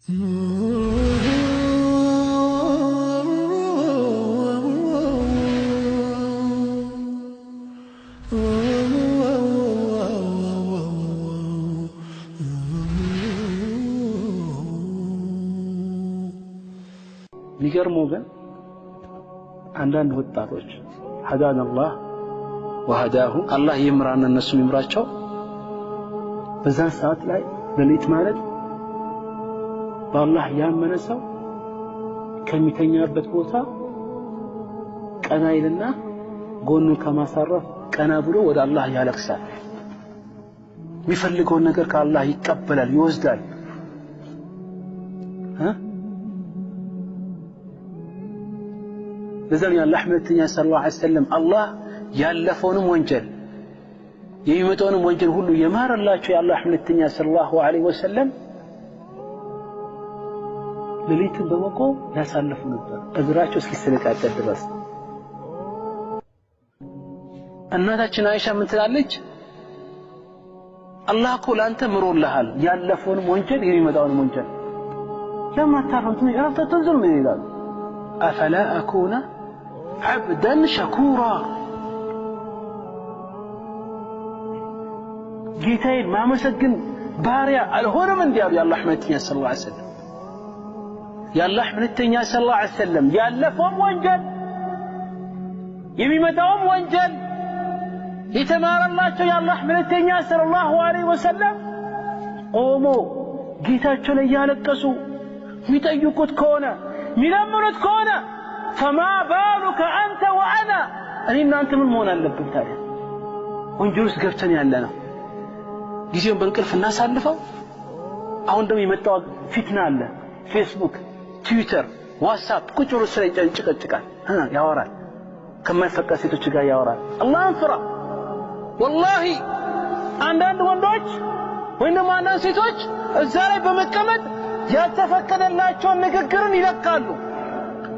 የሚገርመው ግን አንዳንድ ወጣቶች ሀዳን አላህ ወሀዳሁ አላህ ይምራና እነሱም ይምራቸው። በዛ ሰዓት ላይ ሌሊት ማለት በአላህ ያመነ ሰው ከሚተኛበት ቦታ ቀና ይልና ጎኑን ከማሳረፍ ቀና ብሎ ወደ አላህ ያለቅሳል። የሚፈልገውን ነገር ከአላህ ይቀበላል፣ ይወስዳል። ለዛም የአላህ መልእክተኛ ሰለላሁ ዐለይሂ ወሰለም አላህ ያለፈውንም ወንጀል የሚመጣውንም ወንጀል ሁሉ የማረላቸው የአላህ መልእክተኛ ሰለላሁ ዐለይሂ ወሰለም ሌሊትን በመቆም ያሳልፉ ነበር እግራቸው እስኪሰነጣጠቅ ድረስ። እናታችን አይሻ ምን ትላለች? አላህ እኮ ላንተ ምሮልሃል ያለፈውንም ወንጀል የሚመጣውንም ወንጀል ለምን አታርፍም? ትንሽ እረፍት አትወስድም? ይላሉ። አፈላ አኩነ ዐብደን ሸኩራ፣ ጌታዬን ማመሰግን ባሪያ አልሆንም እንዲህ አሉ የአላህ መልእክተኛ ሰለላሁ ዐለይሂ ወሰለም። የአላህ መልእክተኛ ሰለላሁ ዐለይሂ ወሰለም ያለፈውም ወንጀል የሚመጣውም ወንጀል የተማረላቸው የአላህ መልእክተኛ ሰለላሁ ዐለይሂ ወሰለም ቆሞ ጌታቸው ላይ እያለቀሱ የሚጠይቁት ከሆነ የሚለምኑት ከሆነ ፈማ ባሉከ አንተ ወአና፣ እኔ እናንተ ምን መሆን አለብን ታዲያ? ወንጀል ውስጥ ገብተን ያለ ነው። ጊዜውን በእንቅልፍ እናሳልፈው። አሁን ደግሞ የመጣው ፊትና አለ። ፌስቡክ፣ ትዊተር፣ ዋትስአፕ ቁጭ ብሎ ስለ ይጨቀጭቃል፣ ያወራል፣ ከማይፈቀድ ሴቶች ጋር ያወራል። አላህን ፍራ። ወላሂ አንዳንድ ወንዶች ወይም ደግሞ አንዳንድ ሴቶች እዛ ላይ በመቀመጥ ያልተፈቀደላቸውን ንግግርን ይለቃሉ፣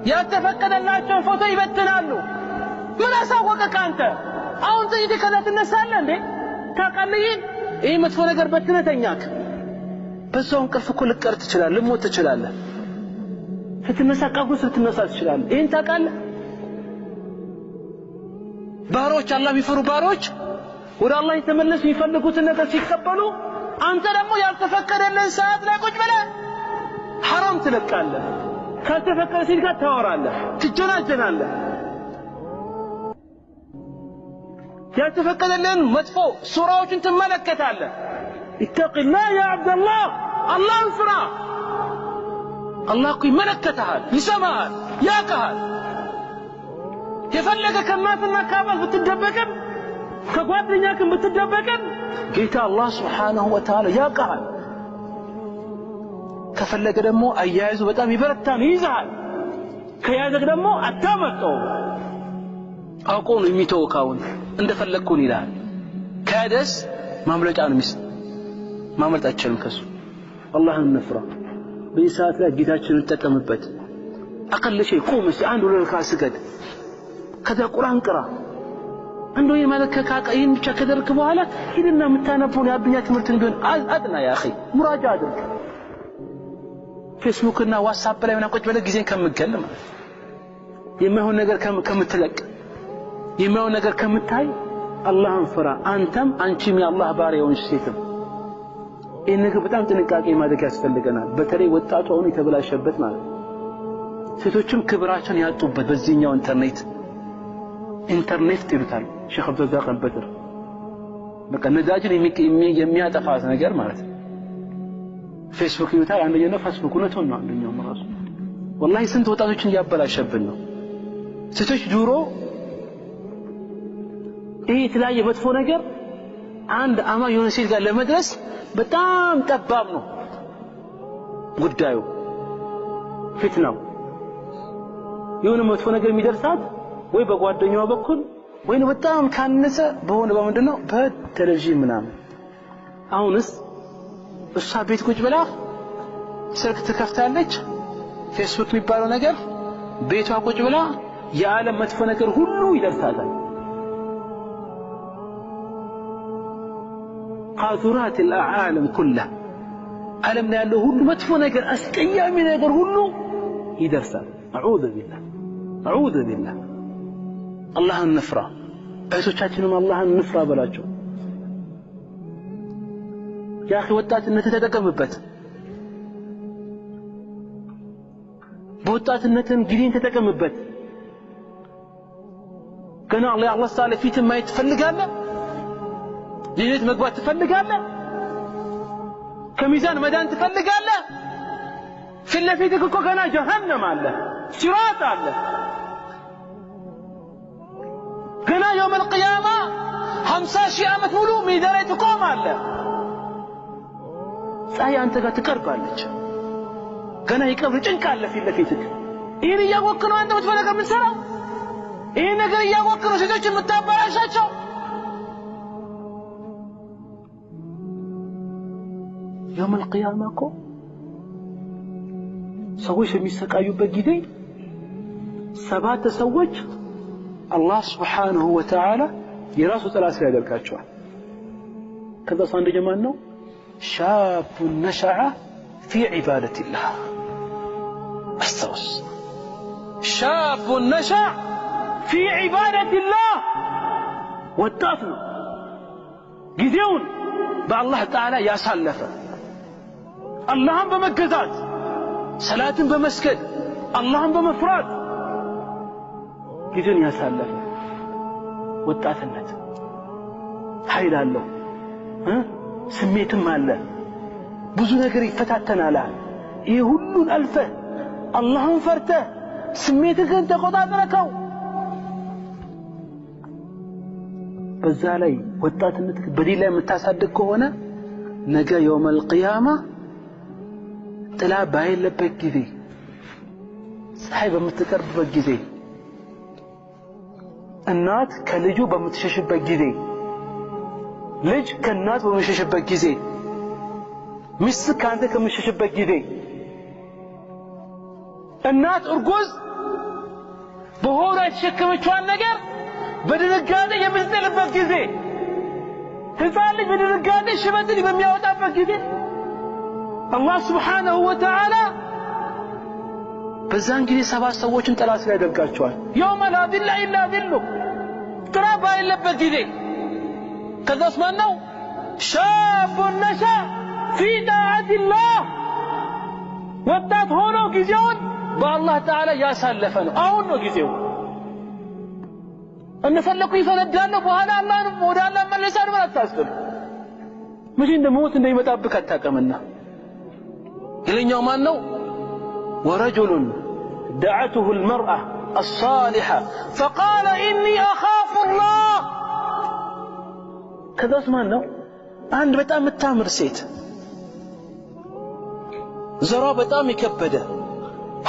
ያልተፈቀደላቸውን ፎቶ ይበትናሉ። ምን አሳወቀ ከአንተ? አሁን ጥይት ከዛ ትነሳለህ እንዴ? ታውቃለህ? ይሄ መጥፎ ነገር በትነህ ተኛክ። በዛው እንቅልፍ እኮ ልትቀር ትችላለህ፣ ልሞት ትችላለህ። ስትነሳ ቀብር ስትነሳ ትችላለህ። ይሄን ታውቃለህ? ባሮች፣ አላህ የሚፈሩ ባሮች ወደ አላህ የተመለሱ የሚፈልጉትን ነገር ሲቀበሉ፣ አንተ ደግሞ ያልተፈቀደልህን ሰዓት ላይ ቁጭ ብለህ ሐራም ትለቃለህ። ካልተፈቀደ ሴት ጋር ታወራለህ፣ ትጀናጀናለህ። ያልተፈቀደልህን መጥፎ ሱራዎችን ትመለከታለህ። ኢተቂላህ ያ ዐብደላህ፣ አላህን ፍራ። አላህ እኮ ይመለከትሃል፣ ይሰማሃል፣ ያውቅሃል። የፈለገ ከእናትና ከአባት ብትደበቅም ከጓደኛክም ብትደበቅም ጌታ አላህ ሱብሓነሁ ወተዓላ ያውቅሃል። ከፈለገ ደግሞ አያያዙ በጣም ይበረታል፣ ይይዝሃል። ከያዘህ ደግሞ አታመልጠውም። አውቆ ነው የሚተውህ። አሁን እንደፈለግኩን ይልሃል። ከያዘስ ማምለጫ ነው የሚስ ማምለጥ አትችልም ከሱ። አላህን እንፍራ። በዚህ ሰዓት ላይ ጌታችንን እንጠቀምበት። አቀል ሸይ ቁም እስኪ አንድ ሁለት ረክዓ ስገድ፣ ከዛ ቁርአን ቅራ። እንደው ይሄ ማለት ከካቀ ይሄን ብቻ ከደረክ በኋላ ሂድና የምታነበውን የአዱኛ ትምህርትን ቢሆን አጥና። ያ አኺ ሙራጃ አድርግ። ፌስቡክ እና ዋትስአፕ ላይ ምናምን ቁጭ ብለህ ጊዜን ከምትገል ማለት የማይሆን ነገር ከምትለቅ የማይሆን ነገር ከምታይ አላህን ፍራ። አንተም አንቺም የአላህ ባሪያ የሆንሽ ሴትም ይህን ነገር በጣም ጥንቃቄ ማድረግ ያስፈልገናል። በተለይ ወጣቱ አሁን የተበላሸበት ማለት ነው። ሴቶችም ክብራቸውን ያጡበት በዚህኛው ኢንተርኔት ኢንተርኔት ይሉታል ሼክ አብዱረዛቅ አልበድር። በቃ ነዳጅን የሚያጠፋ ነገር ማለት ነው። ፌስቡክ ይሉታል። አንደኛው ነው ፌስቡክ፣ እውነቱን ነው። አንደኛው ራሱ ወላሂ ስንት ወጣቶችን እያበላሸብን ነው። ሴቶች ድሮ ይሄ የተለያየ መጥፎ ነገር አንድ አማኝ የሆነ ሴት ጋር ለመድረስ በጣም ጠባብ ነው ጉዳዩ፣ ፊትናው። የሆነ መጥፎ ነገር የሚደርሳት ወይ በጓደኛዋ በኩል ወይ በጣም ካነሰ በሆነ በምንድን ነው በቴሌቪዥን ምናምን። አሁንስ እሷ ቤት ቁጭ ብላ ስልክ ትከፍታለች፣ ፌስቡክ የሚባለው ነገር ቤቷ ቁጭ ብላ የዓለም መጥፎ ነገር ሁሉ ይደርሳታል። ቃዙራት العالم كله ዓለም ላይ ያለው ሁሉ መጥፎ ነገር አስቀያሚ ነገር ሁሉ ይደርሳል። አዑዙ ቢላህ አዑዙ ቢላህ። አላህን እንፍራ፣ እህቶቻችንም አላህን እንፍራ በላቸው። ያ አኺ ወጣትነትህ ተጠቀምበት። በወጣትነትህም ጊዜን ተጠቀምበት። ገና የአላህ ተዓላ ፊትን ማየት ትፈልጋለህ? ጀነት መግባት ትፈልጋለህ? ከሚዛን መዳን ትፈልጋለህ? ፊት ለፊትህ እኮ ገና ጀሀነም አለ፣ ሲራጥ አለ። ገና የውመል ቂያማ 50 ሺህ ዓመት ሙሉ ሜዳ ላይ ትቆማለህ። ፀሐይ አንተ ጋር ትቀርባለች። ገና የቀብር ጭንቅ አለ ፊት ለፊትህ። ይህን እያወቅህ ነው አንተ መጥፎ ነገር የምትሰራው? ይህን ነገር እያወቅህ ነው ሴቶች የምታበላሻቸው? የውመል ቂያማ እኮ ሰዎች የሚሰቃዩበት ጊዜ 7 ሰዎች አላህ ሱብሓነሁ ወተዓላ የራሱ ጥላ ስር ያደርጋቸዋል። ከዛ አንደኛው ማን ነው? ሻቡ ነሸዐ ፊ ዒባደቲላህ። አስታውስ፣ ሻቡ ነሸዐ ፊ ዒባደቲላህ። ወጣት ነው፣ ጊዜውን በአላህ ተዓላ ያሳለፈ፣ አላህን በመገዛት ሰላትን በመስገድ አላህን በመፍራት ጊዜውን ያሳለፈ ወጣትነት። ኃይል አለው፣ ስሜትም አለ፣ ብዙ ነገር ይፈታተናል። ይህ ሁሉን አልፈህ አላህን ፈርተህ ስሜትህን ተቆጣጥረከው፣ በዛ ላይ ወጣትነት በዲን ላይ የምታሳድግ ከሆነ ነገ የውመል ቂያማ ጥላ ባይለበት ጊዜ፣ ፀሐይ በምትቀርብበት ጊዜ፣ እናት ከልጁ በምትሸሽበት ጊዜ፣ ልጅ ከእናት በምትሸሽበት ጊዜ፣ ሚስት ከአንተ ከምትሸሽበት ጊዜ፣ እናት እርጉዝ በሆዷ የተሸከመችዋን ነገር በድንጋጤ የምትጥልበት ጊዜ፣ ሕፃን ልጅ በድንጋጤ ሽበትን በሚያወጣበት ጊዜ አላህ ስብሓነሁ ወተዓላ በዛን ጊዜ 7 ሰዎችን ጥላ ስር ያደርጋቸዋል። የውመ ላ ዚለ ኢላ ዚሉ፣ ጥላ ባይለበት ጊዜ። ከዛስ ማን ነው? ሻቡን ነሸአ ፊ ጣዓቲላህ፣ ወጣት ሆኖ ጊዜውን በአላህ ተዓላ ያሳለፈ ነው። አሁን ነው ጊዜው። እንደፈለኩ ይፈነዳለሁ፣ በኋላ አላህን ወደ አላህ እመለሳለሁ ብለህ አታስብ። መቼ እንደሞት እንደሚመጣብህ አታውቅምና። ሌላኛው ማን ነው? ወረጁሉን ደዐቱሁ አልመርአ አልሳሊሐ ፈቃለ ኢኒ አኻፉ ላህ። ከዛስ ማን ነው? አንድ በጣም የምታምር ሴት፣ ዘሯ በጣም የከበደ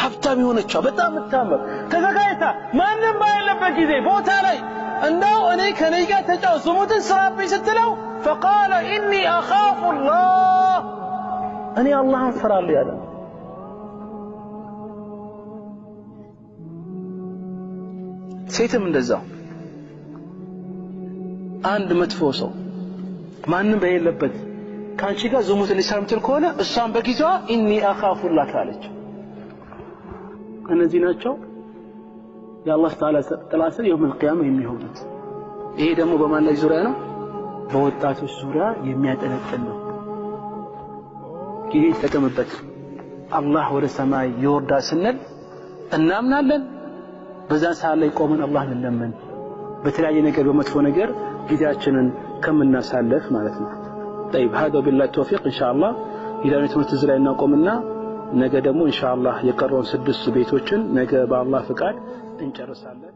ሀብታም የሆነችዋ በጣም የምታምር ተዘጋጅታ ማንም ባይለበት ጊዜ ቦታ ላይ እንደው እኔ ከኔ ጋር ተጫወት ዝሙትን ስራብኝ ስትለው ፈቃለ ኢኒ አኻፉ ላህ፣ እኔ አላህን እፈራለሁ ያለ። ሴትም እንደዛው አንድ መጥፎ ሰው ማንም በሌለበት ከአንቺ ጋር ዝሙት ሊሰራ የምትል ከሆነ እሷን በጊዜዋ ኢኒ አኻፉላህ ካለች፣ እነዚህ ናቸው የአላህ ተዓላ ጥላ ስር የውመል ቂያማ የሚሆኑት። ይሄ ደግሞ በማን ላይ ዙሪያ ነው? በወጣቶች ዙሪያ የሚያጠነጥን ነው። ጊዜ ተጠቀምበት። አላህ ወደ ሰማይ ይወርዳል ስንል እናምናለን። በዛ ሰዓት ላይ ቆመን አላህን እንለምን። በተለያየ ነገር በመጥፎ ነገር ጊዜያችንን ከምናሳልፍ ማለት ነው። طيب هذا وبالله التوفيق إن شاء الله። የዛሬውን ትምህርት እዚህ ላይ እናቆምና ነገ ደግሞ ኢንሻአላህ የቀረውን 6 ቤቶችን ነገ በአላህ ፍቃድ እንጨርሳለን።